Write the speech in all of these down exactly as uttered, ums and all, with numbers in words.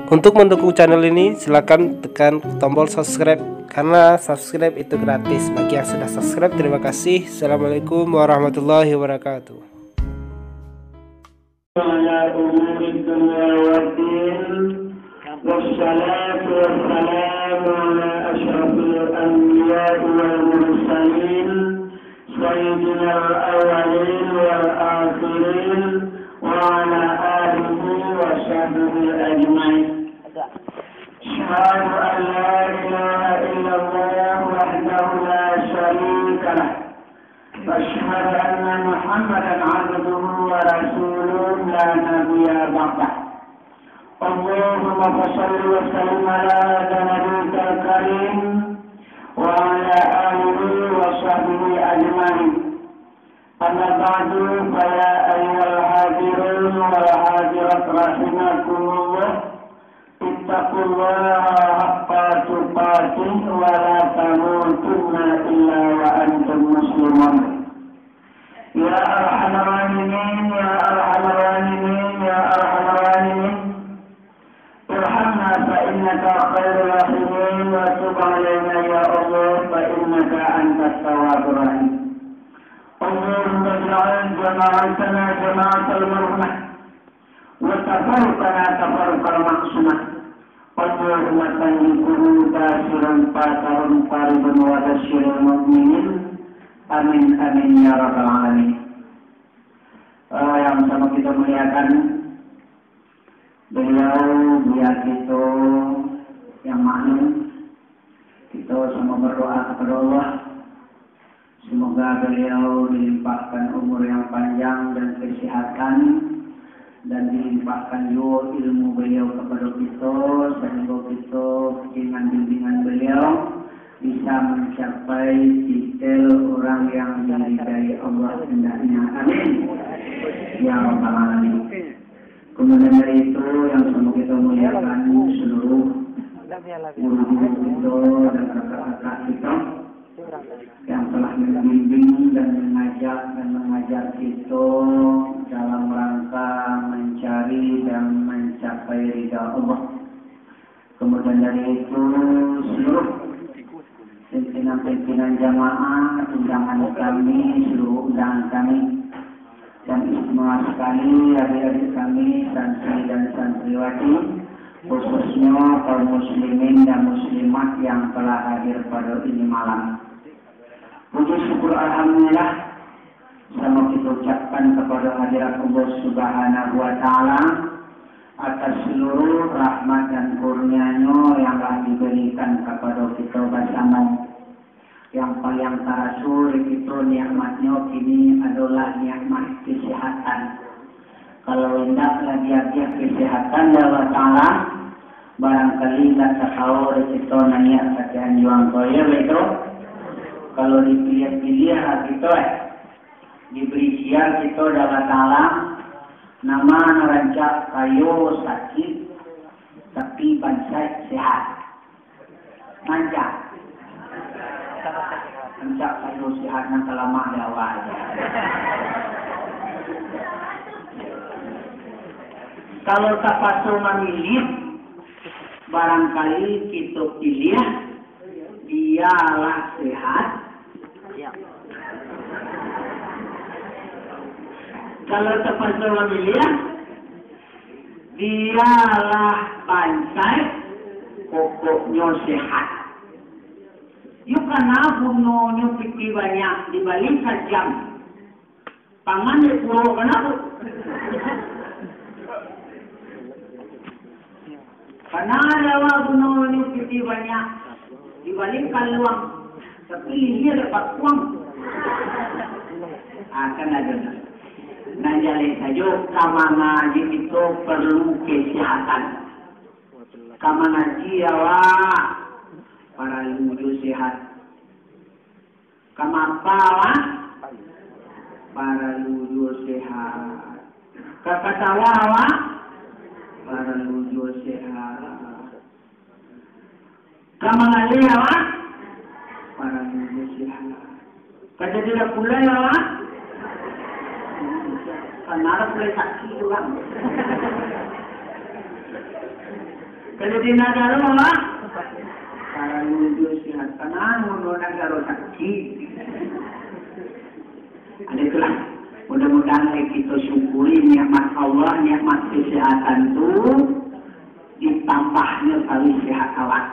Untuk mendukung channel ini, silakan tekan tombol subscribe, karena subscribe itu gratis. Bagi yang sudah subscribe, terima kasih. Assalamualaikum warahmatullahi wabarakatuh. على أمور الدنيا والدين، والصلاة والسلام على أشرف الأنبياء والمرسلين، سيدنا الأولين والآخرين، وعلى آله وصحبه أجمعين. أشهد أن لا إله إلا الله وحده لا شريك له، وأشهد أن محمدا عبده ورسوله لا نبي بعده. اللهم فصل وسلم على هذا نبيك الكريم وعلى آله وصحبه أجمعين. أما بعد، فيا أيها الحاضرون والحاضرات رحمكم الله، اتقوا الله حق تقاته ولا تموتن إلا وأنتم مسلمون. يا أرحم الراحمين، يا أرحم الراحمين، يا أرحم الراحمين. ارحمنا فإنك خير الراحمين، وتب علينا يا الله فإنك أنت التواب الرحيم. اللهم اجعل جماعتنا جماعة المرحمة، وتفرقنا تفرق المعصومة. اللهم طيب قلوبنا سرا فاتحا قريبا وبشر المؤمنين. آمين، آمين يا رب العالمين. Eh, yang sama kita muliakan, beliau biar kita yang maklum, kita sama berdoa kepada Allah. Semoga beliau dilimpahkan umur yang panjang dan kesehatan, dan dilimpahkan juo ilmu beliau kepada kita, sehingga kita dengan bimbingan beliau bisa mencapai titel orang yang diridai Allah hendaknya. Amin. Ya Rabbal Alamin. Kemudian dari itu, yang sama kita muliakan seluruh guru-guru kita dan kakak-kakak kita yang telah membimbing dan mengajak dan mengajar kita dalam rangka mencari dan mencapai ridha Allah. Kemudian dari itu, seluruh pimpinan-pimpinan jamaah, undangan kami, seluruh undangan kami, dan istimewa sekali adik-adik kami, santri dan santriwati, khususnya kaum muslimin dan muslimat yang telah hadir pada ini malam. Puji syukur alhamdulillah sama kita ucapkan kepada hadirat Allah Subhanahu wa Ta'ala atas seluruh rahmat dan kurnia-Nya yang telah diberikan kepada kita bersama. Yang paling taraso di kita nikmatnya kini adalah nikmat kesehatan. Kalau indak lah diagiah kesehatan dek Allah Ta'ala, barangkali indak takawa di kita naiak ka Cianjuang ko, iyo baitu? Kalau dipiliah-piliah lah kita, eh, diberi sial kita dek Allah Ta'ala, nama nan rancak kayo sakik, tapi bansaik sehat. Rancak. Rancak kayo sehat nan ka lamah di awal. Kalau tapaso mamiliah, barangkali kito piliah dialah sehat. Kalau tapaso mamiliah, dialah bansaik, pokoknyo sehat. Yo kana gunonyo pitih banyak dibali sajam, pangan dek pulo kana tu. Kana ado awak gunonyo pitih banyak dibali kaluang, tapi lihia dek bakuang. Ah, kan ado nah. Nan jaleh sajo, ka mano ajo kito paralu kesehatan. Ka mangaji awak paralu jo sehat. Ka mapa awak paralu jo sehat. Ka katawa awak paralu jo sehat. Ka mangaleh awak paralu jo sehat. Ka jadi lah pulai awak. Ka nara pulai sakik tu kan. Kalau di nagaro lah, kalau nunjuk sihat, tanang, mun nagaro sakit. Ada itulah. Mudah-mudahan kita syukuri nikmat Allah, nikmat kesehatan tu, ditambahnya kali sehat awak.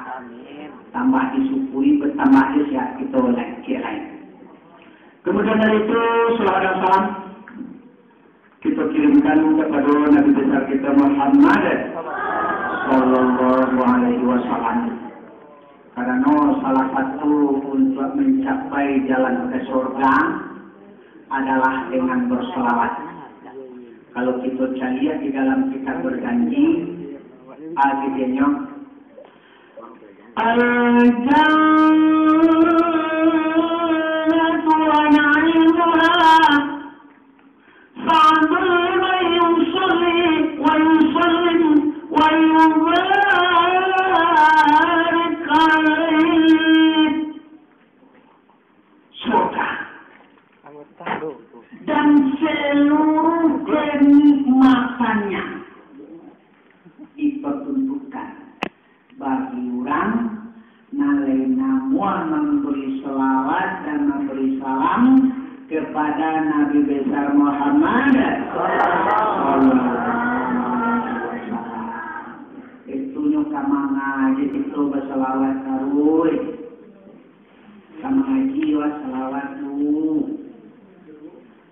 Tambah disyukuri, bertambahnya sehat kita lain, cik lain. Kemudian dari itu, salawat dan salam kita kirimkan kepada Nabi besar kita Muhammad sallallahu alaihi wasallam. Karena salah satu untuk mencapai jalan ke surga adalah dengan bersalawat. Kalau kita cari di dalam kitab berjanji, artinya الجنة ونعيمها فاعبد من يصلي ويسلم ويبارك عليه. Surga dan seluruh kenikmatannya diperuntukkan bagi urang nan lai namuah mambari salawat dan mambari salam kepada Nabi Besar Muhammad sallallahu alaihi wasallam. Itu nyo ka mangaji itu basalawat taruih. Ka mangaji, wah, salawat dulu.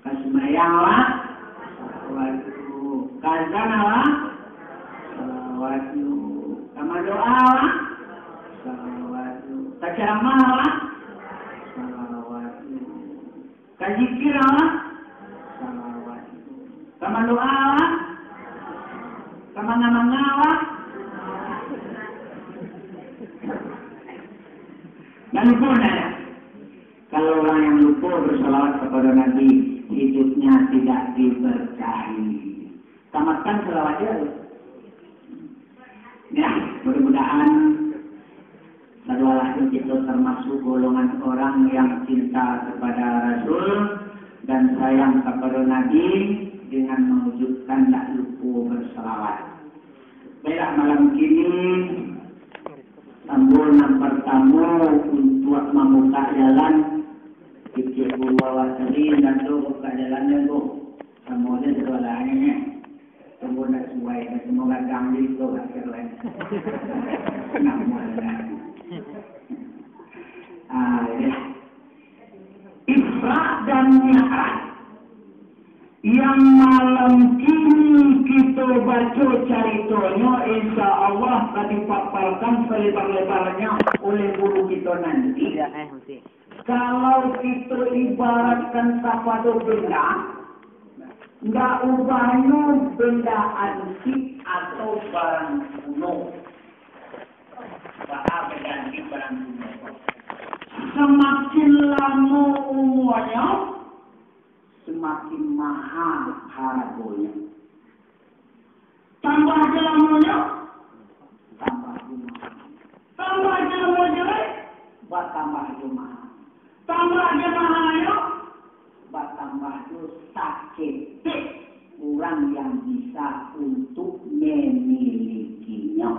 Ka sumbayang, wah, salawat dulu. Ka azan, wah, salawat dulu. Ka mandoa, wah, salawat dulu. Ka caramah, wah, salawat dulu. Ka zikir, wah, salawat dulu. Ka mandoa, wah, ka manga-manga, wah. Nan pun ada. Kalau orang yang lupa bersalawat kepada Nabi, hidupnya tidak diberkahi. Tamatkan salawat dia tu. Ya, mudah-mudahan sadoalahnyo kita termasuk golongan orang yang cinta kepada Rasul dan sayang kepada Nabi dengan mewujudkan tak lupa bersalawat. Baiklah, malam kini, tambah nan pertama untuk membuka jalan. Kecil guru awak tadi, ndak tahu buka jalan dia, Bu. Sama je sekolahnya, ni. Tunggu nak suai, nak semua gadang di itu, akhir lain. Nama lah. Ah, ya. Isra dan Mi'raj. Yang malam kini kita baca caritonyo, insya Allah ka dipaparkan selebar-lebarnya oleh guru kita nanti. Ya, eh, mesti. Kalau kita ibaratkan kapado benda, ndak ubahnyo benda antik atau barang kuno. Baa benda antik barang kuno? Semakin lamo umuanyo, semakin maha haragonyo. Tambah jo lamonyo, tambah jo maha. Tambah jo lamo juo, batambah jo maha. Tambah jo mahanyo, batambah jo saketek urang yang bisa untuk memilikinyo.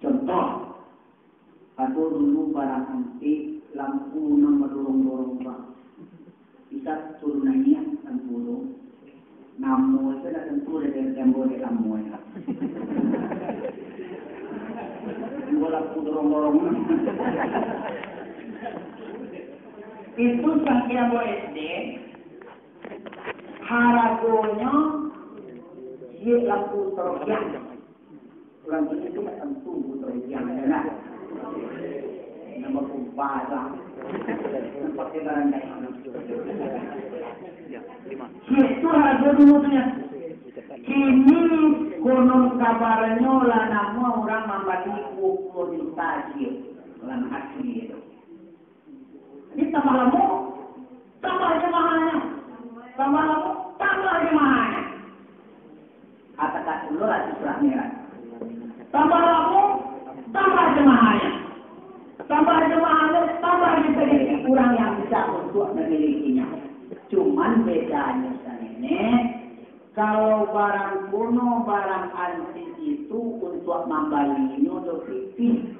Contoh, ado dulu barang antik, lampu nan badorong-dorong, Pak. Bisa turun naiak lampu tu. Namo itu dah tentu dari gambar dari lamo itu. Gambar lampu dorong-dorong. Itu sampai ambo S D, haragonyo ciek lampu terogiah. Urang kini tu macam tu, putra yang ada lah. Nama kubah lah. Nampak ke barang lain. Ciek tu harga dulu tu ya. Kini konon kabarnyo lah namo urang mambali dua puluh juta ciek. Urang asli tu. Jadi tambah lamo, tambah jo mahanyo. Tambah lamo, tambah jo mahanyo. Katakan dulu lah Isra Mi'raj. Tambah lamo, tambah jo mahanyo. Tambah jo mahanyo, tambah jo sadikit urang yang bisa untuk memilikinyo. Cuman bedanyo sanenek, kalau barang kuno, barang antik untuak mambalinyo jo pitih.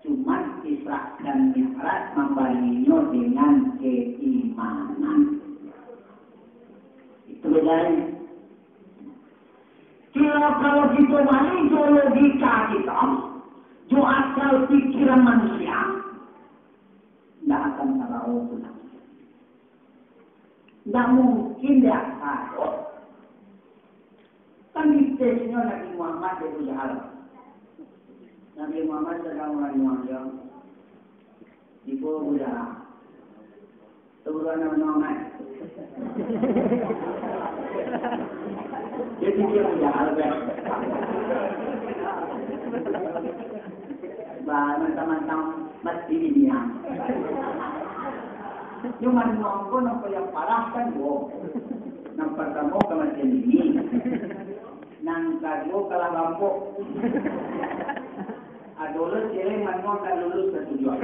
Cuman Isra dan Mi'raj mambalinyo dengan keimanan. Itu bedainyo. Kalau, kalau kito bali jo logika kito, jo akal pikiran manusia, ndak akan tabawo pulang. Ndak mungkin diakal. Kan ditesnyo Nabi Muhammad di Abu Jahal. Nabi Muhammad sadang manyuang jo. Tibo Abu Jahal. Turun Nabi Muhammad. Jadi dia Abu Jahal, kan? Bah, mantang-mantang mati di dunia. Cuma mangko nampak yang parah kan, wo. Nan partamo kamatian dini. Nan kaduo kalah rampok. Ado lo cewek manuang tak lulus ka tujuan.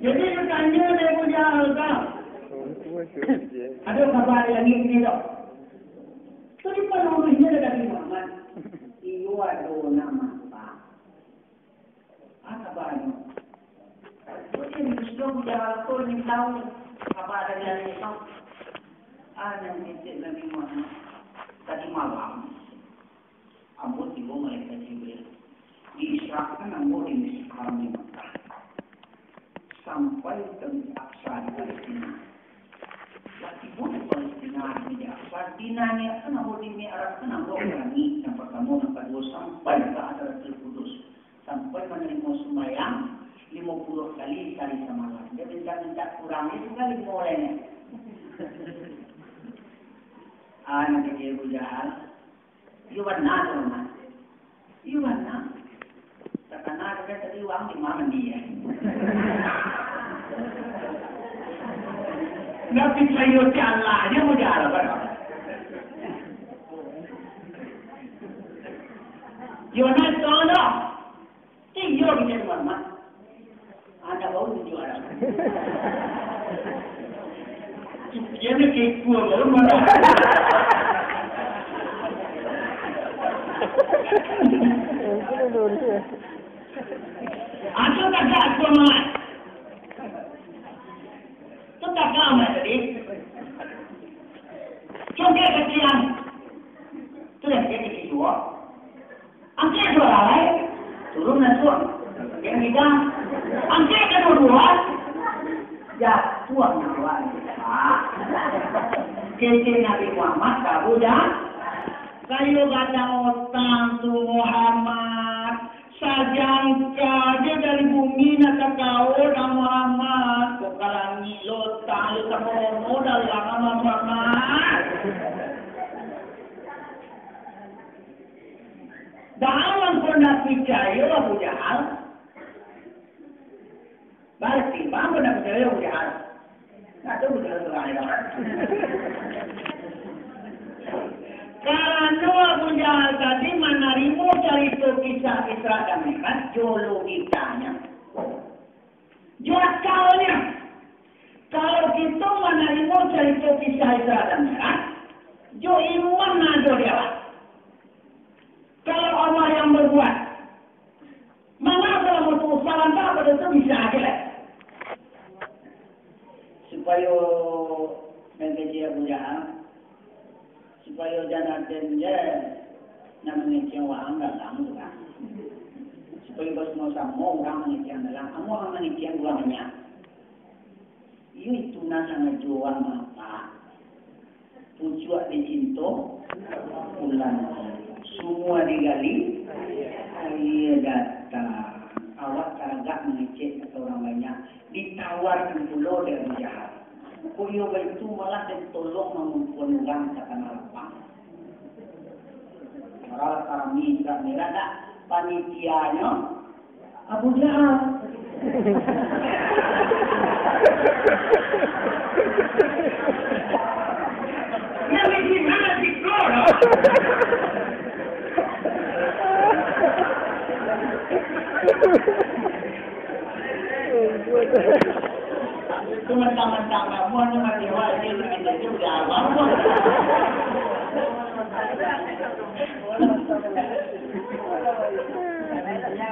Jadi, katanya dia punya harta. Ada kabar yang ini, ini, dok. Itu di penulisnya ada dari Muhammad. Iyo, ada nama apa? Apa kabarnya? Mungkin sudah punya hal tu, ni tahu apa ada di hari itu. Ah, yang titik Nabi Muhammad. Tadi malam, ambo tibo malaikat Jibril. Diisrakan ambo di Masjid Haram di Makkah. Sampai ka Masjid Aqsa di Palestina. Lah tibo di Palestina, di Masjid Aqsa, dinaiakkan ambo, dimi'rajkan ambo ka langik, yang partamo, yang kaduo, sampai ka Hadratil Qudus. Sampai manarimo sumbayang limo puluah kali sahari samalam. Dia minta-minta kurang, dia tinggal limo lainnya. Ah, nak jadi Abu Jahal. Iyo bana tu, Mak. Iyo bana. Takana tu kan tadi urang di ma mandi, yo. Ndak picayo jalan, yo mudah lah, Mak. Yo nak tahu dah. Iyo, bini Muhammad. Anak baru tujuh anak. Dia ni kekua baru mana? Anak tak ada, aku malah. Tu tak tahu, Mak, tadi. Congkak kecil. Tu dah, dia kecil dua. Angkek suara lai, turun langsung. Angkek tiga. Angkek kedua, jatuah nyawa. Kecil Nabi Muhammad, kabu dah. Kayo gadang otang tu Muhammad. Sajangka je dari bumi nak takao dah Muhammad. Kok ka langik lotang, yo samo-samo dalam Muhammad. Dalam pun nak picayo Abu Jahal. Batimbang pun nak picayo Abu Jahal. Nah, tu Abu Jahal tu lah, yo. Karano Abu Jahal tadi manarimo carito kisah Isra dan Mi'raj, jo logikanya, jo akalnya. Kalau kito manarimo carito kisah Isra dan Mi'raj, jo iman nan ado di awak. Kalau Allah yang berbuat, manga kalau mau tu salah, tak pada tu bisa aja lah. Supayo nan kecil Abu Jahal, supayo jan aden je nan mangecek urang dalam tu kan. Supayo basamo-samo urang mangecek dalam, amuah urang mangecek urang banyak. Iyo itu nan sangajo urang mapak. Pucuak dicinto, ulan. Sumua digali, aia datang. Awak taragak mangecek, kato urang banyak. Ditawarkan pulo dek Abu Jahal. Kok iyo baitu, malah ditolong mangumpuan urang ka Tanah Lapang. Padahal kami indak ngira dak, panitianyo Abu Jahal. Yang di mana di Flora? Itu mentang-mentang kamu hanya mati awak, dia tu kita tu udah abang pun.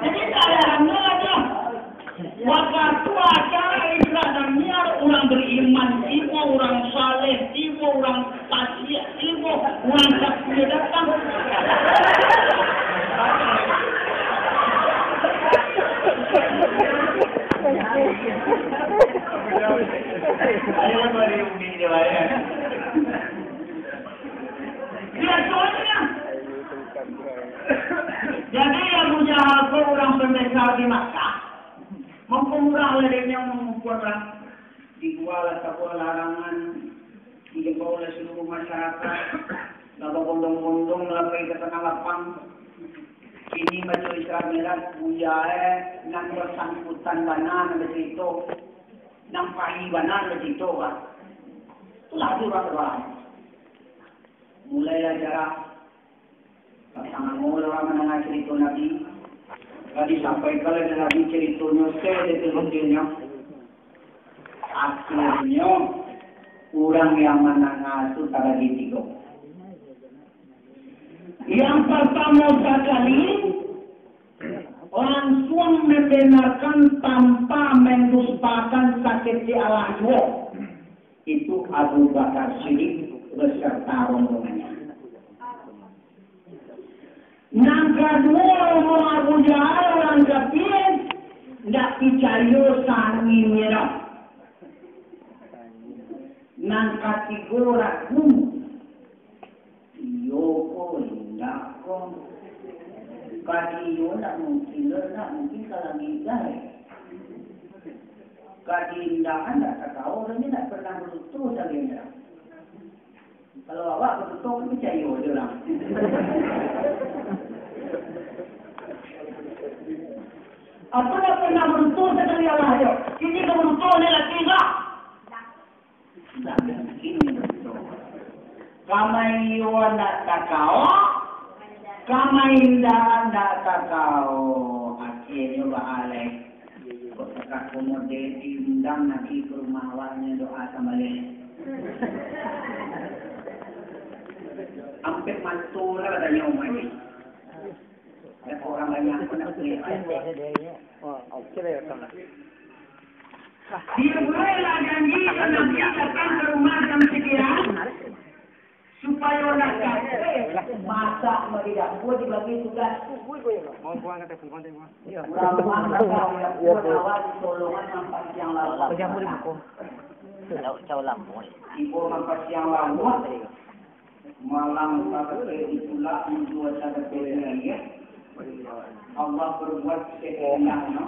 Jadi, tak ada anu aja. Wakatu acara Isra dan Mi'raj, urang bariman tibo, urang saleh tibo, urang pasiak tibo, urang kafir datang. Ayo, bari umi dia, ya. Biasanya. Jadi, Abu Jahal ko urang pambesar di Makkah. Mampamurah lah dek nyo mangumpua urang. Dibueklah sabuah larangan, diimbaulah saluruah masyarakat, lah babondong-bondong lah pai ka tanah lapang. Kini baco Isra Mi'raj, buya e nan basangkutan bana nan bacarito, nan pai bana nan bacarito, bah. Itulah tu urang tu, bah. Mulailah acara. Patang anggo urang mandanga carito Nabi. Lah disampaikan oleh Nabi caritonyo sadetail-detailnyo. Akhirnyo, urang yang mandanga tu tabagi tigo. Yang partamo sakali, langsuang mambenarkan tanpa mandustakan saketek alah juo. Itu Abu Bakar Siddiq beserta rombongannya. Nan kaduo, rombongan Abu Jahal, urang kafir, ndak picayo sanginnyo doh. Nan katigo, ragu. Iyo ko, indak ko. Ka di iyo ndak mungkin, ndak mungkin ka langik gai. Ka di indak, ndak takawa, urang ndak pernah baduto sajo. Kalau awak baduto, kan picayo jo lah. Apo ndak pernah baduto sakali alah jo? Kini ka baduto ni laki lah. Ndak mungkin baduto. Kama iyo ndak takawa, kama indak ndak takawa. Akhirnyo baalek. Kok takah komo diundang Nabi ka rumah awaknyo doa sambaliang. Ampek mato lah batanyo umaik. Ada urang banyak pun nak kuliah. Dibueklah janji Nabi datang ka rumah jam sakian. Supayo nak kafir, masak mah di dapua dibagi tugas. Urang rumah masak di dapua, awak ditolongan mampasiang lauak. Tibo mampasiang lauak, malam tadi ditulak, jua sadapek lagi, ya. Allah berbuat sekehendaknya.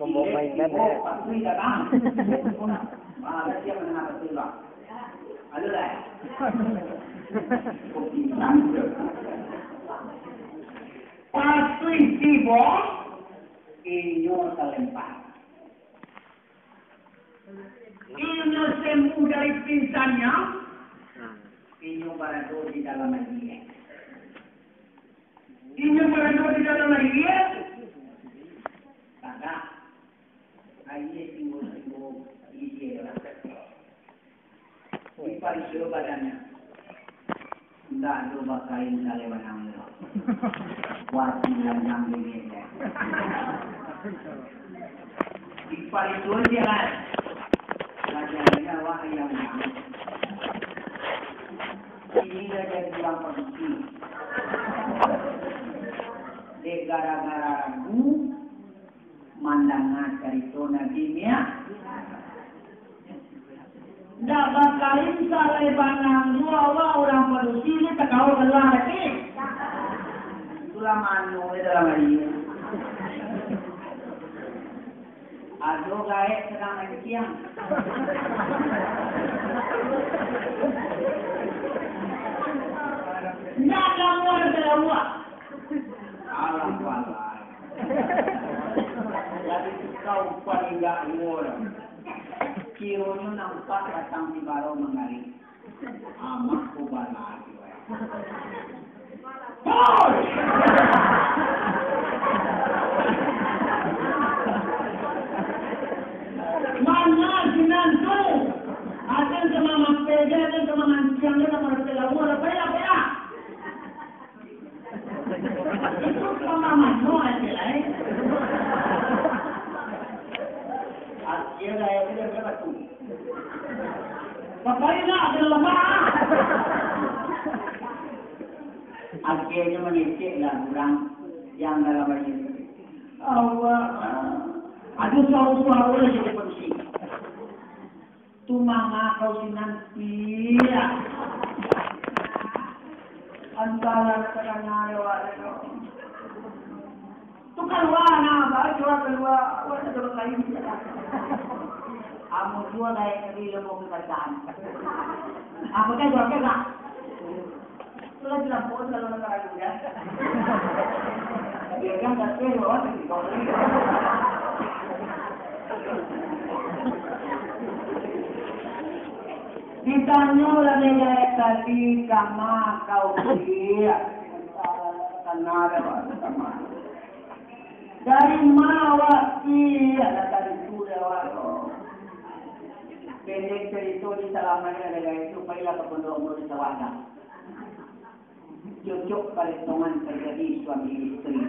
Tombok mainan, eh. Pasti datang. Mana dia mendengar betul, Bang? Halo, lah. Pasti tibo, inyo talempah. Inyo sembuh dari pingsannya, inyo barado di dalam aia. Inyo barado di dalam aia, tagak. Aia timbul-timbul, aia lah. Dipariso badannyo. Indak ado bakain salai banang tu. Wajib lanjang bingiknyo. Dipariso se lah. Lah jadinyo awak ayam nangih. Kini lah jadi urang padusi. Dek gara-gara ragu, mandanga carito Nabi Mia. Ndak bakain salai banang juo awak urang padusi ni takawa gelah lagi. Itulah mano di dalam aia. Ado gaek sadang mancing. Ndak kamu ado salah awak. Alah, walai. Jadi kau paling gak umur. Kironyo nampak datang di baro manggali. Amak ko balai. Hoi! Bapak indak ada lemak. Akhirnyo mangeceklah urang yang dalam aia. Allah. Aduh, suaro-suaro lah jadi padusi. Tu manga kau sinan, iya. Antara tengah nyawa. Tu kalua, nah, baru jua kalua. Awak nak tolong lain. Amun jua naik negeri lembong kebataan. Apa kan jua kan? Itulah bilang pun kalau nak ragu ya. Dia kan tak tahu orang yang di bawah ni. Ditanyo lah dia tadi, kama kau kuliah. Tanah dah, kama. Dari ma awak, iyo, lah tadi tu dah awak tu. Pendek carito, di salamaiknyo adalah itu, pailah ka pondok umur di Sawadah. Cocok parentongan terjadi suami isteri.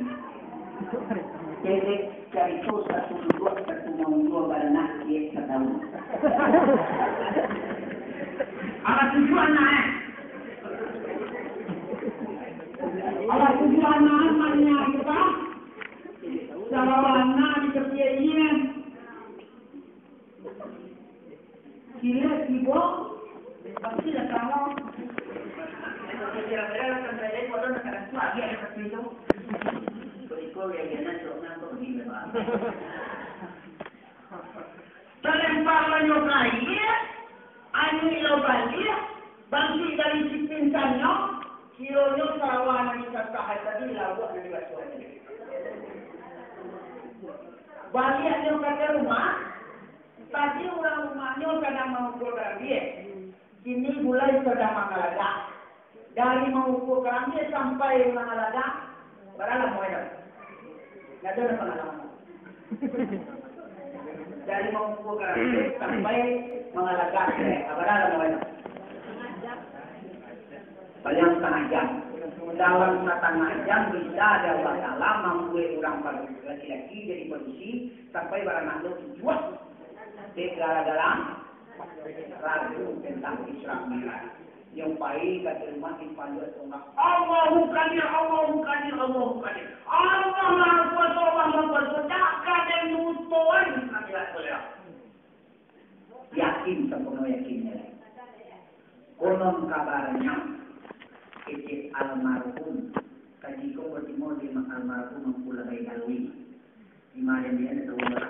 Pendek carito, satu duduak, satu maunjua, baranak, ciek satahun. Alah tujuh anak, eh. Alah tujuh anak, maknyo apo? Salah anak di tepi aia. Kilek tibo, pasti lah kalah. Talempar lah nyo ka aia, anyuik lah baliak, bangkik dari si pingsannyo, kironyo sarawa nan disasah tadi, lauak nan dibasuah tadi. Baliaknyo ka rumah, tadi urang rumahnyo sadang mangukua karambia. Kini gulai sadang mangalagak. Dari mangukua karambia sampai mangalagak, bara lamo itu? Ndak ado pangalaman. Dari mangukua karambia sampai mangalagak, bara lamo itu? Paling setengah jam. Dalam satangah jam bisa dek Allah Taala mambuek urang padu-, laki-laki jadi padusi sampai baranak lo tujuah. Dek gara-gara ragu tentang Isra Mi'raj. Yang pai ka rumah dipaluak tongah. Allahu Kadir, Allahu Kadir, Allahu Kadir. Allah Maha Kuaso, Allah Maha Kuaso. Dak ka den lupo Isra Mi'raj tu lah. Yakin, sampuno yakinnyo. Konon kabarnyo, kecek almarhum, kaji ko batimo di almarhum Mangku Labai Alwi. Di ma den, den tahu lah.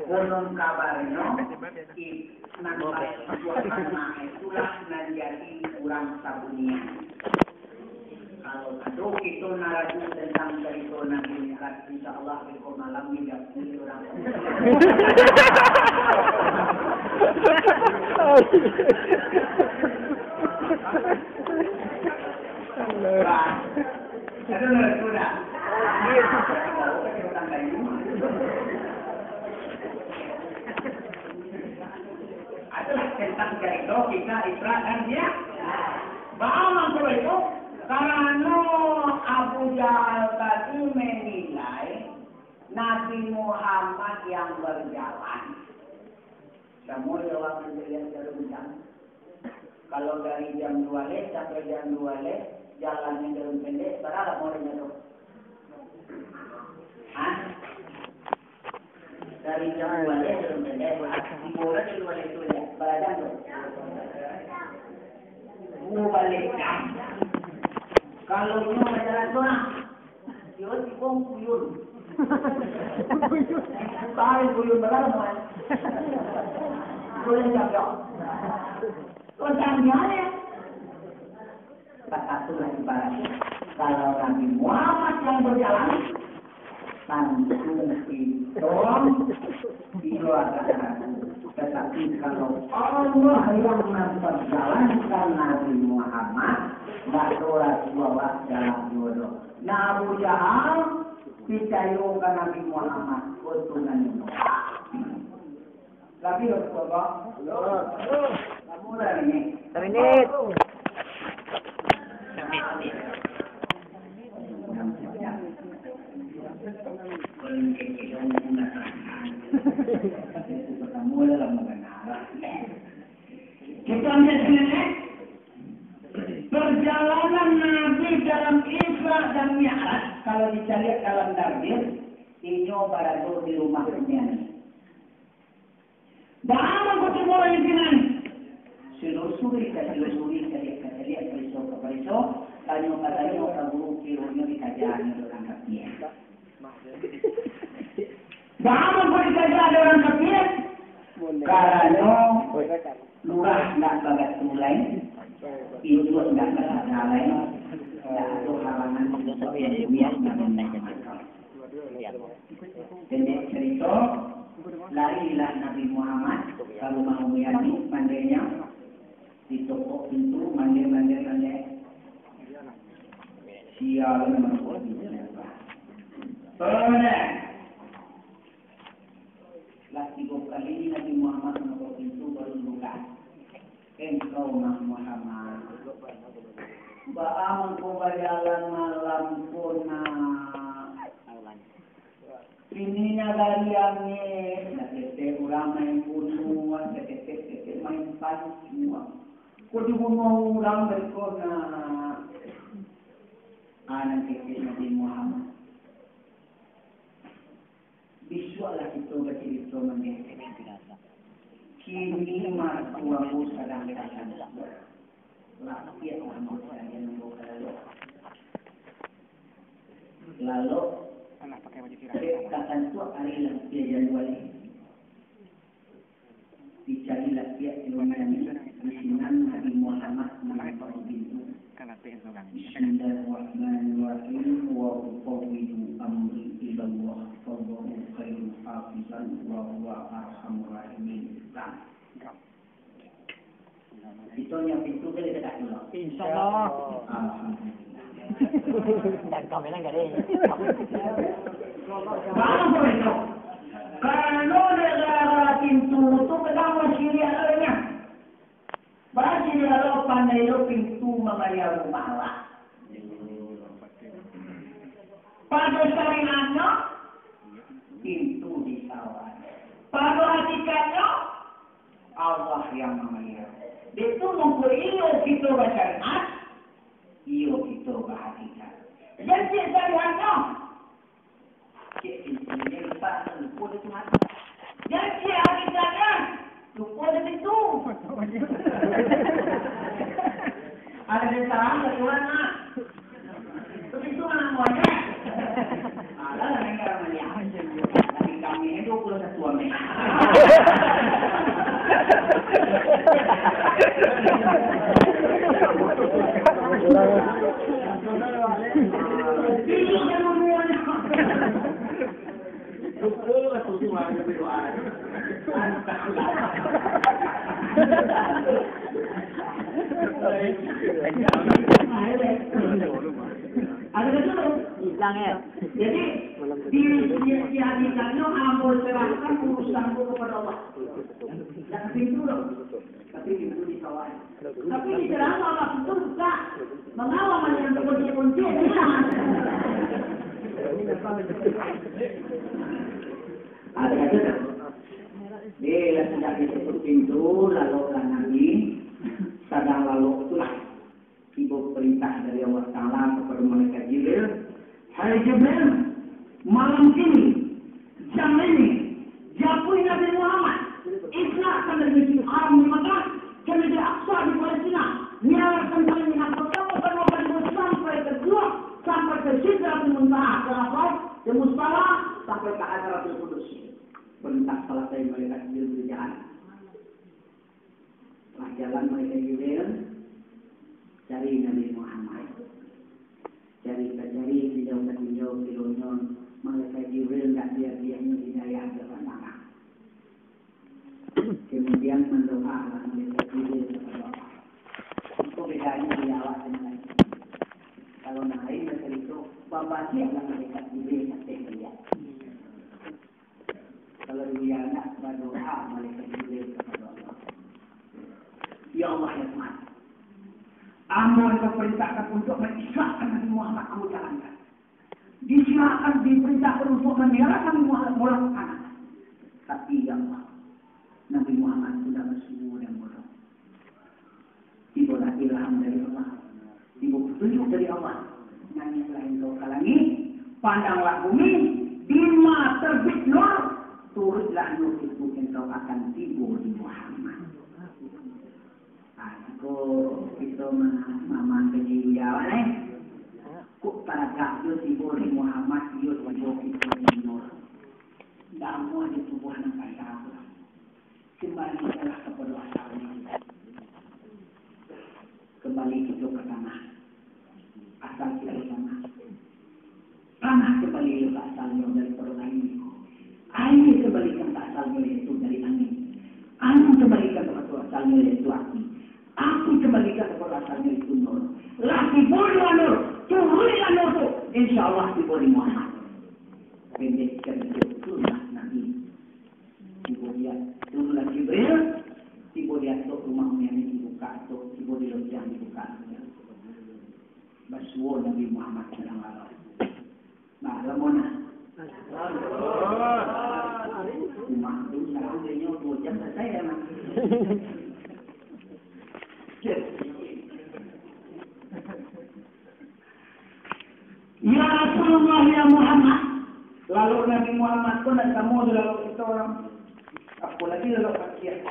Konon kabarnyo, i-, nan suasana itulah nan jadi urang sabunian. Kalau ado kito naraju tentang carito Nabi Mi'raj, insyaallah beko malam ni dak punya urang. Bah, ado naraju dak? Itulah tentang carito kisah Isra dan Mi'raj. Baa mangko itu? Karano Abu Jahal tadi menilai Nabi Muhammad yang berjalan. Samo jo awak nan dilihat jarum jam. Kalau dari jam dua leh sampai jam dua leh, jalannyo jarum pendek, bara lamo tu? Hah? Dari jam dua leh jarum pendek, tibo lah jam dua leh tu, ya. Bara jam tu? Duo baleh jam. Kalau nyo bajalan tu, nah, yo tibo kuyun. Tarik kuyun bara lamo, eh. Kuyun jam, yo. Kuyun jam, yo. Takatulah ibaratnya, kalau Nabi Muhammad yang berjalan, tantu itu, itu agak ragu. Tetapi kalau Allah yang memperjalankan Nabi Muhammad, ndak ado ragu awak dalam jodoh. Nah, Abu Jahal picayo ka Nabi Muhammad, keuntungan itu. Lagi waktu apa? Kamu dah ini. Serinit. Kamu dalam mengenal. Inyo barado di rumah Sumiani. Baa mangko tibo lai sinan? Silusuri ka silusuri, caliak ka caliak, pariso ka pariso, tanyo ka tanyo, ka guru, kironyo dikaja dek urang kapia. Baa mangko dikaja dek urang kapia? Karano lurah ndak bagatu lai, induak ndak basada lai, ndak ado halangan untuak mambuek nan manakal. Pendek carito, larilah Nabi Muhammad ka rumah Umi Ani, mandehnyo, ditokok pintu, mande, mande, mande. Sia lo nan manokok pintu. Lah tigo kali Nabi Muhammad manokok pintu, baru dibuka. Engkau mah Muhammad, baa mangko bajalan malam ko nak? Kini nagari angek, saketek urang main bunuah, saketek-ketek main pancuang. Ko dibunuah urang beko nak? Anak kecek Nabi Muhammad. Bisuaklah kito bacurito mangecek. Kini martua ambo sadang takantuak. Lapiak lah ambo sakalian ambo ka lalok. Lalok, dek takantuak ari lah lapiak Januari. Dicari lapiak Januari, di sinan Nabi Muhammad manampak pintu. Bismillahirrahmanirrahim. Wa ufawwidu amri ilallah, wallahu khairun hafizan, wa huwa arhamur rahimin. Nah. Kito nyo pintu ka dikecek dulu. Insyaallah. Alhamdulillah. Dan kamera gak deh. Bang, itu. Karano gara-gara pintu tu kadang masih lihat adanya. Bagi dia lo pandai lo pintu mambayar rumah lah. Pado syariatnyo, pintu disawa. Pado hakikatnyo, Allah yang mambayar. Dek tu mangko iyo kito basyariat, iyo kito bahakikat. Jan ciek syariatnyo, ciek pintu ni lupa, lupa dek Tuhan. Jan ciek hakikatnyo, lupa dek pintu. Ada dek salam dek Tuhan, nak. Begitu anak buahnya. Alah, lain orang melihat. Tapi kami ini dua puluh satu ambil. Itu kan hubungannya. Hilang, ya? Jadi, di, di, di hari tadi, ambo serahkan urusan tu kepada Allah. Jangan pintu dong. Tapi pintu di kawan. Tapi di dalam Allah itu buka. Mengawal yang kunci-kunci. Ada, ada. Dia sudah ditutup pintu, lalu kan Nabi sadang lalok tu lah. Tibo perintah dari Allah Taala kepada malaikat Jibril, "Hai Jibril, malam ini, jam ini, japuik Nabi Muhammad, Israkan dari Masjidil Haram di Makkah ke Masjidil Aqsa di Palestina, nyalakan tali minyak pertama sampai kedua, sampai ke Sidratul Muntaha, ke apa? Ke Musala, sampai ke Hadratul Qudus." Perintah selesai, malaikat Jibril berjalan. Lah jalan malaikat Jibril, cari Nabi Muhammad. Cari ka cari, tinjau ka tinjau, kironyo malaikat Jibril ndak biak-biaknyo di dayah di atas tanah. Kemudian mandoa lah malaikat Jibril kapado Allah. Itu bedanyo di awak dengan lain. Kalau nan lain bacarito, babaliak lah malaikat Jibril ka ateh baliak. Kalau dunia nak badoa, malaikat Jibril kapado Allah. Ya Allah, ya Tuhan. Ambo diperintahkan untuk mengisrakan Nabi Muhammad, ambo jalankan. Disirakan, diperintahkan untuk menyerahkan Nabi Muhammad, ambo lakukan. Tapi, ya Allah, Nabi Muhammad sudah bersungguh dan bodoh. Tibolah ilham dari Allah, tibo petunjuk dari Allah. Naiaklah engkau ka langik, pandanglah bumi, dima Turuiklah nur itu, engkau akan tibo di Muhammad. Ah, siko kito ma-, mamang kaji awak, eh. Kok taragak jo tibo di Muhammad, iyo tibo kito di nur. Damuah di tubuah nan kaya tu. Kembalikanlah kapado asalnyo. Kembali kito ka tanah. Asal kito tanah. Tanah kembali ka asalnyo daripado aia. Aia kembalikan ka asalnyo, yaitu dari angin. Angin kembalikan kapado asalnyo, yaitu api. Api kembalikan kapado asalnyo, yaitu nur. Lah tibo di nur, turuiklah nur tu, insya Allah tibo di Muhammad. Pendek cerita, itulah Nabi. Tibo di, turunlah Jibril, tibo di ateh rumah Umi Aminah, dibuka ateh, tibo di loteng, dibuka loteng. Basuo Nabi Muhammad sadang lalok. Nah, lamo nah. Rumah tu, sekarang dia nyo dua jam selesai ya, Mas. Ya Rasulullah, ya Muhammad. Lalu Nabi Muhammad pun nak samo jo lalu kita orang. Apa lagi lalu pakai?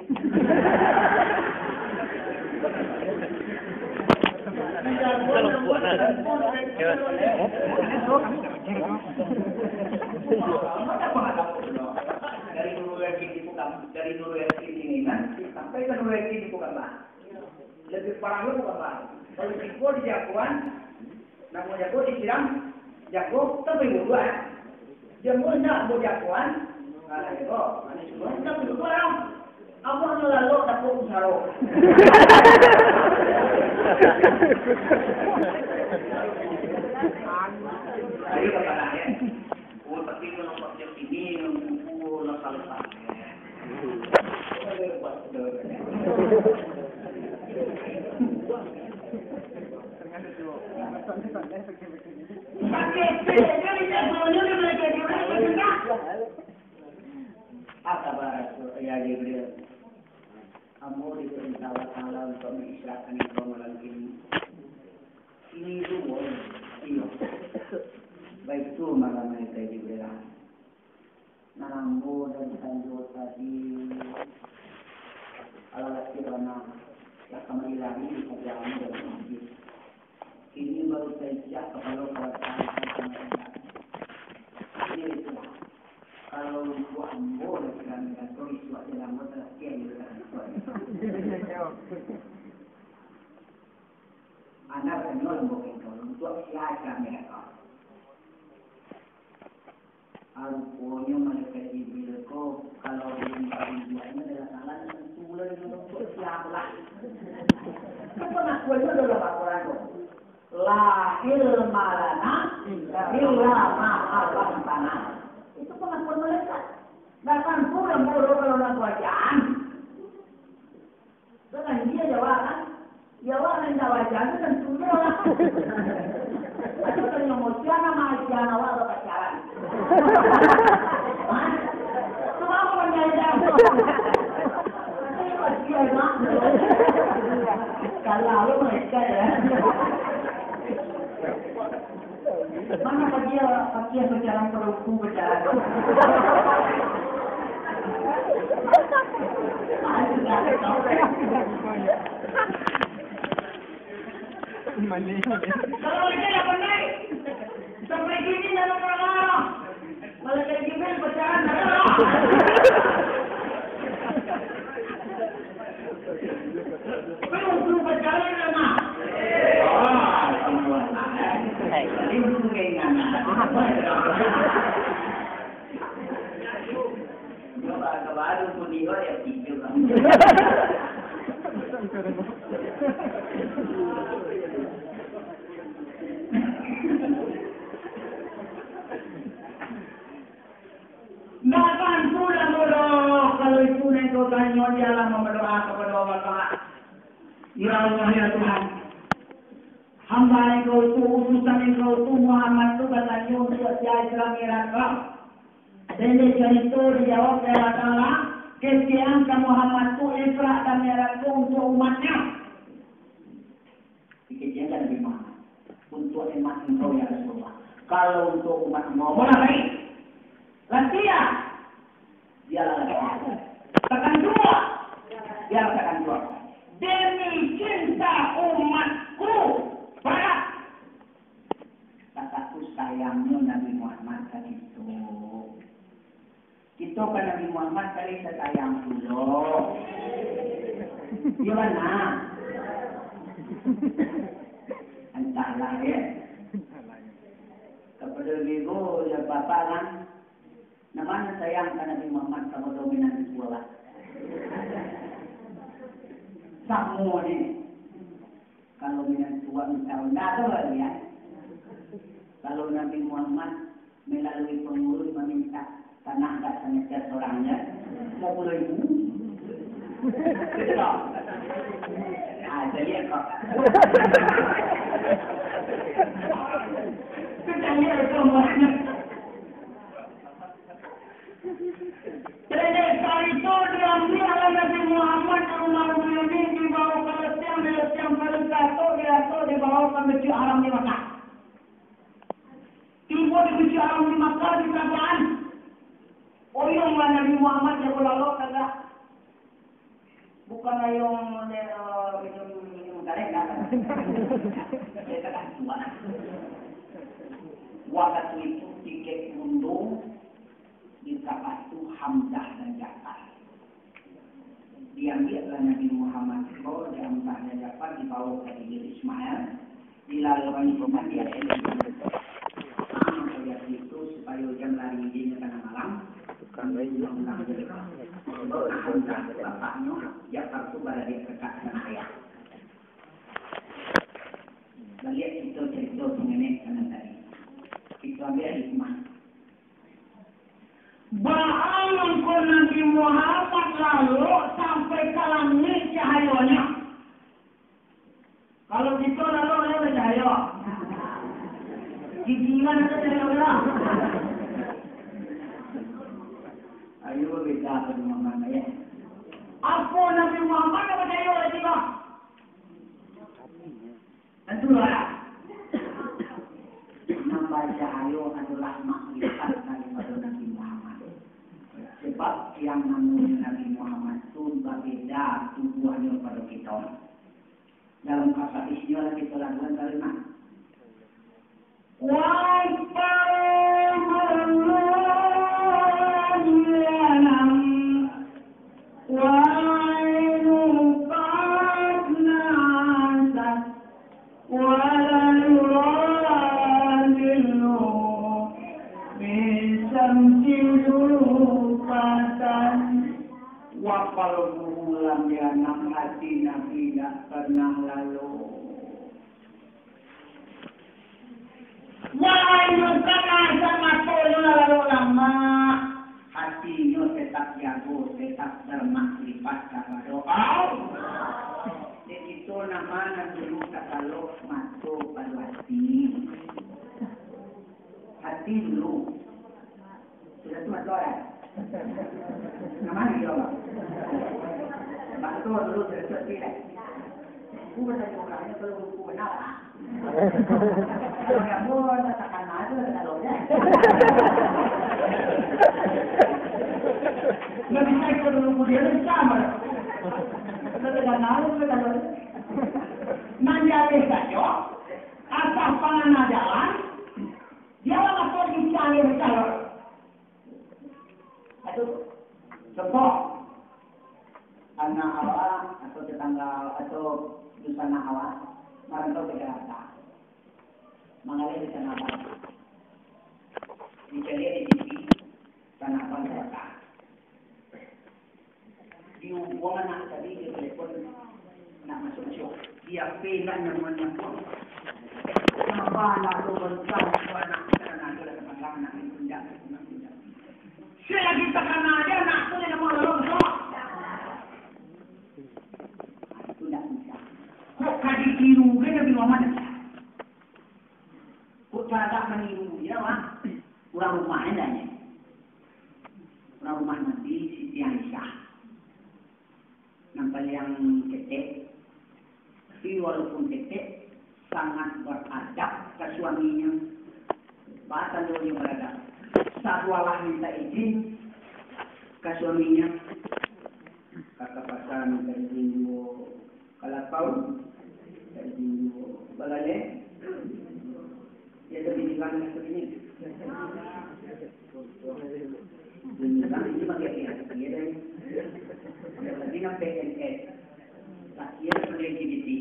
Dari Nurul Yakin di Pukam-, dari Nurul Yakin ini kan, sampai ke Nurul Yakin di Pukambah. Lebih parah lo Pukambah. Kalau di Pukul di Jakuan, Namo jago disiram, jago kan bari buduak, eh. Jago indak buduak jagoan, nah, jago, nah, jago kan bari buduak, ah. Abah malalok dapek musaro. Jadi, kapan, eh? Oh, tapi kalau pakai sini, yang buku, lah salah. Apa kabar, ya Jibril? Ambo diperintah Allah Taala untuk mengisrakan engkau malam ini. Ini ruang, iyo. Baitu mako malaikat Jibril. Nan ambo dari Tanjuang tadi, alah latih bana, lah ka mailangi paja ambo dari masjid. Kini baru taicak kapalo ka batang. Jadi, itulah. Kalau untuak ambo, lah kami kata, isuak je ambo talatiah di batang. Anda kenal ambo kentol, untuak sia kami kata. Ruponyo malaikat Jibril ko, kalau di bukuanyo adalah salah, tentu lah dia untuk siapa lah. Itu pengakuannya dalam Al-Quran tu. La ilma lana illa ma 'allamtana. Itu pengakuan malaikat. Datang pulang bodoh kalau nak bacaan. Dengan dia jawab kan? Jawab nan jawab jangan tentu je lah. Aku tanya mau siapa nama aja awak berpacaran. Hah? Itu apa menjadi? Kalau lu mereka ya. Mana pakiah, pakiah bajalan, paruku bajalan. Kalau mereka dah pandai, sampai sini dalam orang-orang. Malaikat Jibril pacaran, dah. Kalau suruh pacaran, dah, mah. Ah, ini bukan keinginan. Baru pun dia yang tidur. Ndak tantu lah bodoh, kalau itu nan kau tanyo, dialah mambadoa kapado Allah Taala. Ya Allah, ya Tuhan, hamba Engkau tu, utusan Engkau tu, Muhammad tu, batanyo untuak sia Isra Mi'raj ko. Dek carito dijawab dek Allah Taala, kecekan ka Muhammad tu Isra dan Mi'raj tu untuak umatnyo. Dikecekan Nabi Muhammad. Untuak umat Engkau, ya Rasulullah. Kalau untuak umat Engkau, ambo lah baik. Lantiak. Ka Nabi Muhammad kali sasayang pulo. Iyo bana. Antahlah, yo. Kapado ibu, yo bapak kan. Nan ma nan sayang ka Nabi Muhammad kapado minantu lah. Samo ni. Kalau minantu minta onda tu lah dia. Kalau Nabi Muhammad melalui pengurus meminta tanah agak semeter seorangnya, lima puluh ribu. Betul tak? Ah, saya lihat kok. Kita lihat itu semuanya. Jadi, saat itu diambil oleh Nabi Muhammad ke rumah Umi Yamin, dibawa ke letiang, di letiang paling katok, di atas dibawa ke Masjid Haram di Makkah. Tibo di Masjid Haram di Makkah, di Kaabah. Oyong lah Nabi Muhammad, dia balalok tagak. Bukan ayo model minum, minum gareng, dah. Dia tagak tuan. Waktu itu tiket gundu di Kaabah tu Hamzah dan Ja'far. Diambiaklah Nabi Muhammad ko, di Hamzah dan Ja'far dibawa ka Hijir Ismail, dilalui Ismail di atas. Nah, maka dari itu, supayo jan lari dinyo tangah malam, kami undang-undang jadi. Sebab Hamzah bapaknyo, Ja'far tu baradiak kakak dan ayah. Baliak kito carito pangenek ka nan tadi. Kito ambiak hikmah. Baa mangko Nabi Muhammad lalok sampai ka langik cahayonyo? Kalau kito lalok, lai bacahayo? Gigilan ado cahayo lah. Ayo, beda tu Muhammad, ya. Apo Nabi Muhammad dak bacahayo lai tibo? Tantulah. Nan bacahayo adolah makrifat daripado Nabi Muhammad. Sebab yang namonyo Nabi Muhammad tu babeda tubuahnyo pado kito. Dalam hadisnyo lah kito laluan tadi mah. Wahai Tuhan, wahai Tuhan, Wala yuradilu min samsi zulfatan. Wa qalbuhu lam yanam, hati Nabi dak pernah lalok. Wa ainuka nasyat, matonyo lah lalok lamak. Hatinyo tetap jago, tetap bermakrifat kapado Allah. Dek kito nan ma nan dulu takalok mato pado hati? Hati dulu. Sudah tu mato, eh? Nan ma nan dulu, Bang? Mato dulu, sudah tu hati, eh? Aku batanyo urang ni, kalau buku bana lah. Kalau nyambung, takana aja lah kalau nya. Nggak bisa ikut dulu dia, nanti sama. Kalau takana aja lah kalau nya. Nan jaleh sajo, asal pangana jalan, dia lah masuk di jaleh sajo. Aduh, contoh, anak awak atau tetangga atau dunsanak awak marantau ka Jakarta, manggaleh di Tanah Abang. Dicaliak di T V, Tanah Abang Jakarta. Diubuang anak tadi, dia telepon, nak masuk-masuk. Di H P indak nyaman-nyaman. Kenapa anak tu berusaha untuk anak kita, anak tu dah terpandang, anak itu indak, anak itu indak. Selagi takana aja anak tu yang mau lorong, sok. Itu ndak bisa. Kok ka ditiru ge Nabi Muhammad? Kok cagak maniru je, wah? Urang rumah aja nyo. Urang rumah Nabi, Siti Aisyah. Nan paliang ketek, tapi walaupun ketek, sangat beradab ka suaminyo. Baa tandonyo beradab? Sabuah lah minta izin ka suaminyo, ka, ka pasa minta izin juo, ka lapau minta izin juo, balaleh, dia lebih hilang seperti ini. Ini kan, ini mah Iya, deh. Lagi nan P N S. Laki-laki boleh jadi.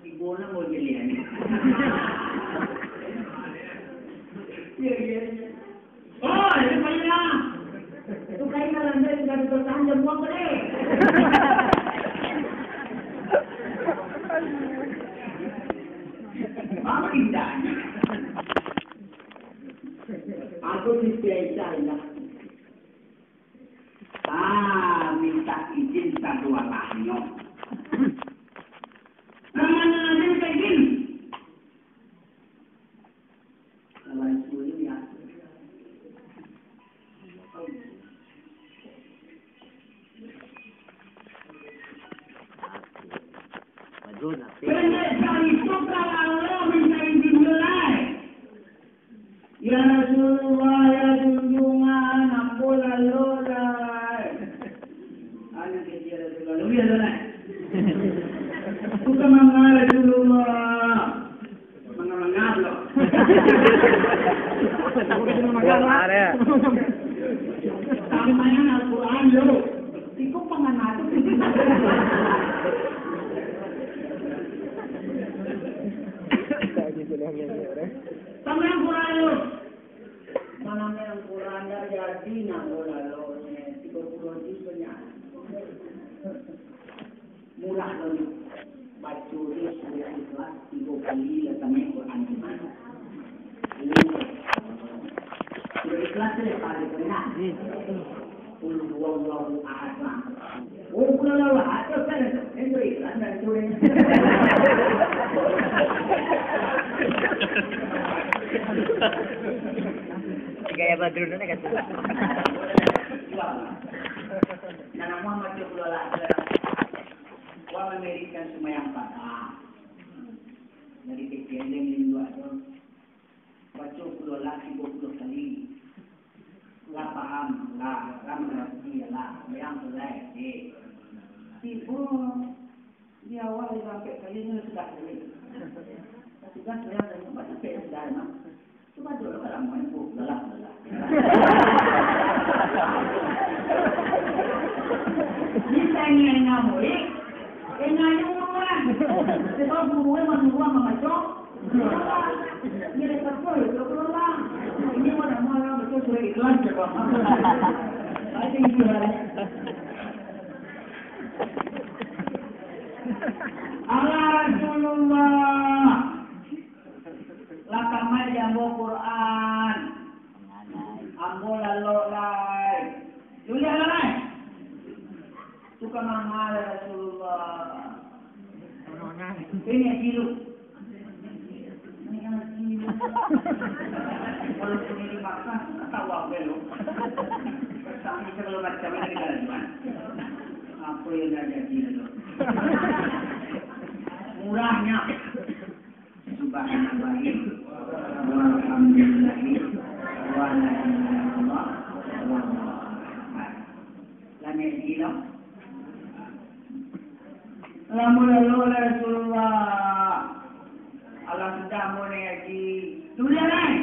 Ibu nak mau jadi, ya. Iya, iya, iya. Oh, ini payah. Itu kain dalam dia sudah dipertahan jam buang tadi. Apa indahnya? Aku Siti Aisyah, indah. Ah, minta izin sadualahnyo. Kamana minta izin? Kalau itu ya. Pendek cari suka Allah minta izin mulai. Ya Rasulullah, ya junjungan, ambo lalok lai. Anak kecil Rasulullah, lebih lalok lai. Bukan mangga Rasulullah. Mangga-mangga pulo. Bukan mangga lah. Bukan ada. Tapi main Al-Quran lo. Iko pangana tu. Sampai Al-Quran lo. Malam Al-Quran dah jadi nak bola lo ni. Tiga puluh juta nya. Murah lo ni. Baco je surah Ikhlas tigo kali lah sampai Quran tu. Surah Ikhlas tu yang paling penting. Qul huwallahu ahad lah. Oh, Qul huwallahu ahad tu kan. Itu Ikhlas dan surah. Gaya Badrun ni kan. Nah, Muhammad Qul huwallahu ahad. Wah, mamirikan sumayang patang. Dari kecil dia minduak tu. Baco pulo lah tigo puluh kali. Lah paham, lah, lah mangarati, lah, yang tu lah, eh. Tibo, di awal dia sampai kali ni sudah kali. Sudah saya tanya, baca P S dah, no? Cuba dulu kalau mau ibu, lelah, lelah. Misalnya yang murid, yang ngayu orang. Sebab guru yang manyuruh mamaco, dia dapat pun, dia pulang. Ini mana mana betul sudah ikhlas, coba. Ada itu lah. Ala Rasulullah. Lah tamat di ambo Quran. Ambo lalok lai. Luliak lah lai. Tu ka manga lai Rasulullah. Ini haji lu. Ini kan haji lu. Walaupun ini makan, tu ka tahu apa lu. Tapi segala macam ini kan. Apa yang dah jadi lu. Murahnya. Subhanallahi walhamdulillahi wala ilaha illallah wallahu akbar. Lanyek gilo. Lamun lalu oleh Rasulullah, Allah sudah mulai haji. Sudah naik.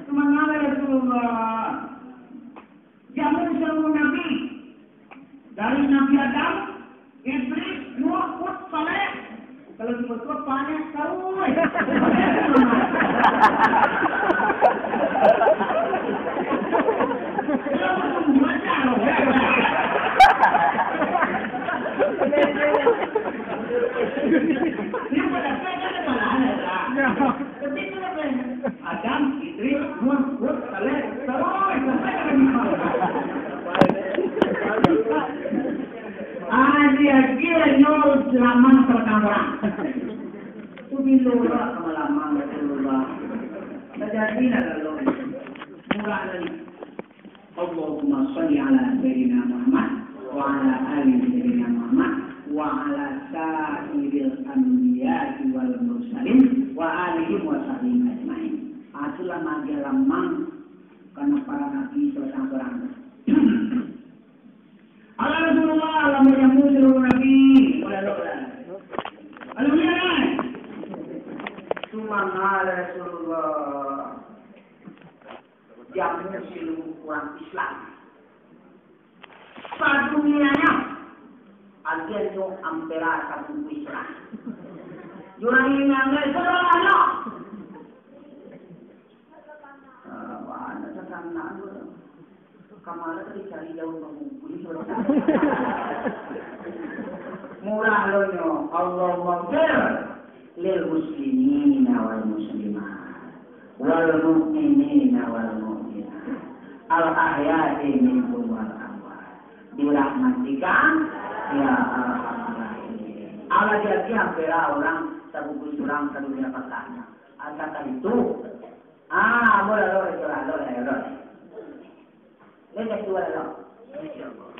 Semangat Rasulullah. Jamu seluruh Nabi. Dari Nabi Adam, Idris, Nuh, Hud, Saleh. Kalau di Mesir, Saleh, Saleh. Ini pada saya kan ada malah, ya. Tapi itu apa? Adam, Idris, Nuh, Hud, Saleh, Saleh, sampai ke Nabi Muhammad. Ah, dia, dia nyo lamang terang-terang. Tu bilo lah lama-lama Rasulullah. Terjadilah lalu. Murah lagi. Allahumma shalli ala Sayyidina Muhammad wa ala ali Sayyidina Muhammad wa ala sairil anbiya'i wal mursalin wa alihim wa sahbihim ajmain. Ah, itulah magia lamang karena para nabi seorang-seorang. Ala Rasulullah, ala majamu seluruh nabi. Udah, udah, udah. Alhamdulillah. Cuma ala Rasulullah. Jamu seluruh orang Islam. Sadunianyo, agian nyo ampera sabungkuih surang. Jurang ini anggai surang banyak. Ah, banyak takanan tu. Kamana tadi cari daun bambuku ni, surang? Murah lo nyo. Allahumma fir lil muslimina wal muslimat, wal mu'minina wal mu'minat, al ahya'i minhum wal amwat, birahmatika ya arhamar rahimin. Alah jadi ampera urang sabungkuih surang sadunia patahnya. Asalkan itu, ah, murah lo, murah lo, murah lo. Lai dah tua lo.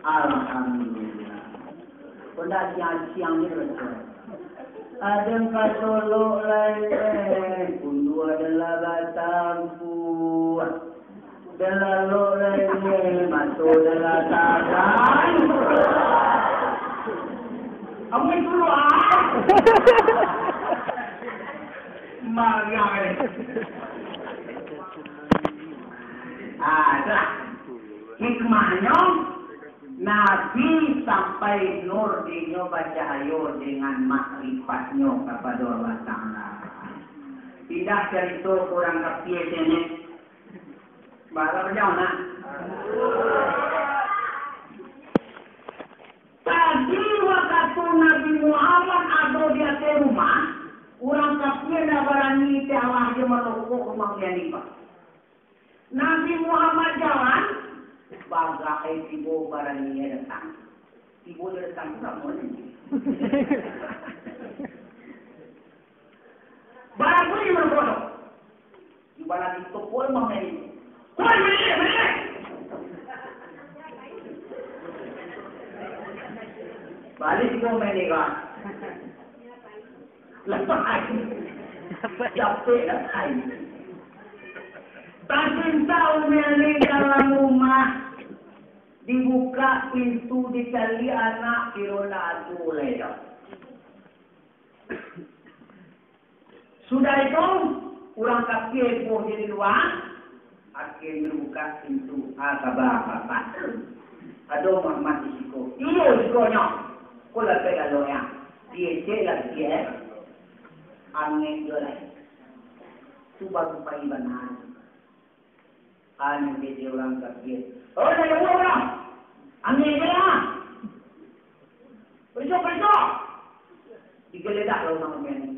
Alhamdulillah. Kok ndak siang-siang ni, Rasul? Ada kasolok lai, eh, pundu adalah batang buah. Dalalok lai, eh, mato adalah takai. Amun itu lo, ah. Marah, eh. Ah, itulah. Hikmahnyo, Nabi sampai nur dinyo bacahayo dengan makrifatnyo kapado Allah Ta'ala. Pindah carito ka urang kapia sini. Bala bajauah, nah. Tadi wakatu Nabi Muhammad ado di ateh rumah, urang kapia ndak barani teh alah jo malokok rumah Umi Hanifah. Nabi Muhammad jalan, bagakai tibo barani datang. Tibo datang tu samo ni. Barani malokok. Di bala di toko mah main. Woi, main, main. Balik ko main ni, kan. Lepas ai. Capek lah ai. Tacinta Umi Ani dalam rumah. Dibuka pintu, dicaliak anak, kiro lah ado lai dah. Sudah itu, urang kapia ibo di lua, akhirnyo buka pintu, ah, kaba bapak. Ado Muhammad di siko. Iyo, sikonyo. Ko lah pek galo ya. Diecek lah diecek. Angek jo lai. Tu baru pai bana. Anu, jadi urang kapia. Oh, dari Allah lah. Ambil je lah. Periksa, periksa. Digeledah lah urang kapia ni.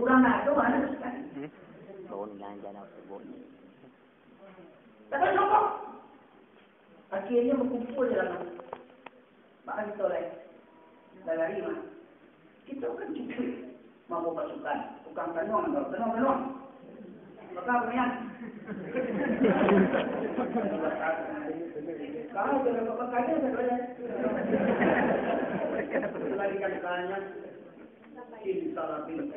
Urang nak tu mana sekali. Daun ganja nak sebut. Tapi sokok. Akhirnyo bakumpua je lah. Mako kito lai, lalari mah. Kito kan cukuik mambawa pasukan, tukang tanuang, tanuang, tanuang. Mako kemudian, kalau sudah dapat bakanya, sudah ada. Larikan kanya. Cinta lah, cinta.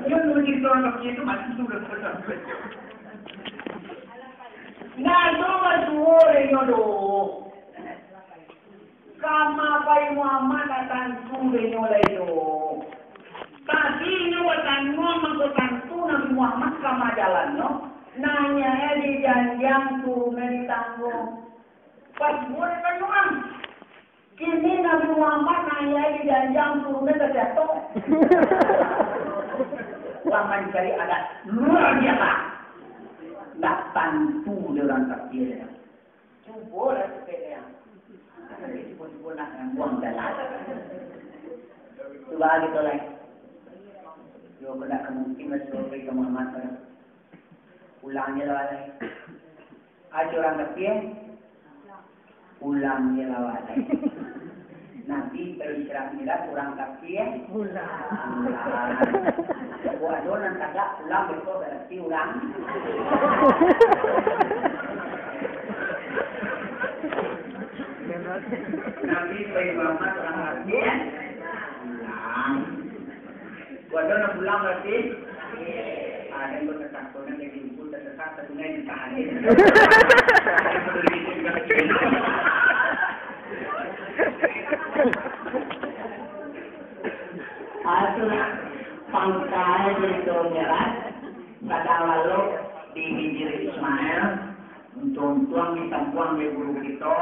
Dia dulu cerita anak dia tu mati tu udah pernah. Nah, coba suruh dia nyodoh. Kama pai Muhammad nak tantu dia nyolai tu. Tapi inyo batanyo mangko tantu Nabi Muhammad kama jalannyo. Naiak di janjang, turun di tanggo. Pas bulan Ramadan, kini Nabi Muhammad naiak di janjang, turun ka jatuah. Lah mancari adat luar biasa. Ndak tantu dek urang kafir. Cubolah supaya cubo-cubo nak buang jalan. Cubo gitu lah. Yo, kena kemungkinan suruh pergi ke Muhammad. Pulang je lah, Walai. Aja urang kafir, pulang je lah, Walai. Nabi pai Isra Mi'raj, urang kafir pulang. Pulang. Kok ado nan tagak pulang, beko barati urang. Nabi pai Muhammad, urang kafir pulang. Kok ado nan pulang barati, ah, den batatap, kok nan jadi ibu tatatap, satunai ditahan. Ah, itulah pangka carito Mi'raj, sadang lalok di Hijri Ismail. Untuang-untuang ditampuang dek guru kito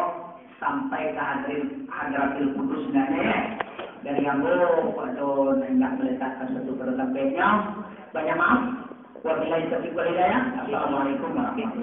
sampai ka hadrat, hadratil kudus nyo, ya. Dari ambo, pado nan indak maletakkan satu pado tampeknyo, banyak maaf. Wabillahi taufiq wal hidayah. Assalamualaikum warahmatullahi wabarakatuh.